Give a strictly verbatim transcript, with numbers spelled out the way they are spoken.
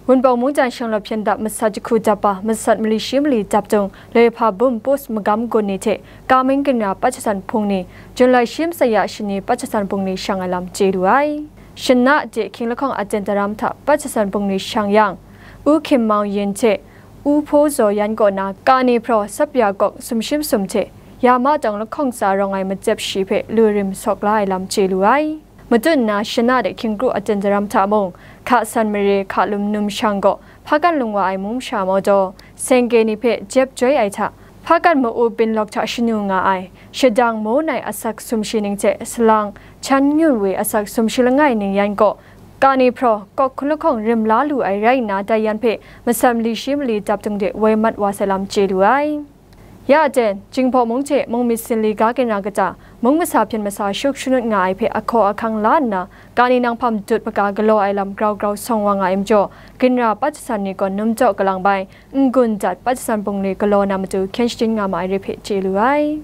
Wunpawng mungdan shanglawt hpyen dap masat jahku dap ba masat mali shi mali dap dung, Loihpa Bum Post magam gun ni hte Kaming ginra Pajasan Hpung ni, Jun lai shi masaya shani Pajasan Hpung ni shang ai lam chye lu ai. Shana de hkying lahkawng aten daram hta Pajasan Hpung ni shang yang, U Hkim Mau Yin hte U Hpaw Zaw Yan kaw na kani hpraw sapya kawk sumshi masum hte, ya ma tawng lahkawng tsa rawng ai macep shi hpe lu rim sawk la ai lam chye lu ai. Matut nna shana de hkying kru aten daram hta mung, hka san mare, hka lum num shang gaw, hpakan lung wa ai mung masha maw taw, sengke ni hpe jep joi ai hta, hpakan ma-u binlawk hta shanu nga ai, shadang maw nai asak sumshi ning hte salang, chan nyun we asak sumshi langai ning yan gaw, kani hpraw kawk hkun lahkawng rim la lu ai rai nna, dai yan hpe masat mali shi mali dap dung de woi mat wa sai lam chye lu ai. Ya aten, Jinghpaw mung hte mung myit sinli ga ginra kata, mung masa hpyen masa shuk shanut nga ai hpe ahkaw ahkang la nna, kani nang hpam dut maga galaw ai lam grau grau sawng wa nga ai majaw, ginra Pajasan ni gaw num jaw galang bai, n-gun dat Pajasan bungli galaw na matu hkyen shajin nga ma ai re hpe chye lu ai.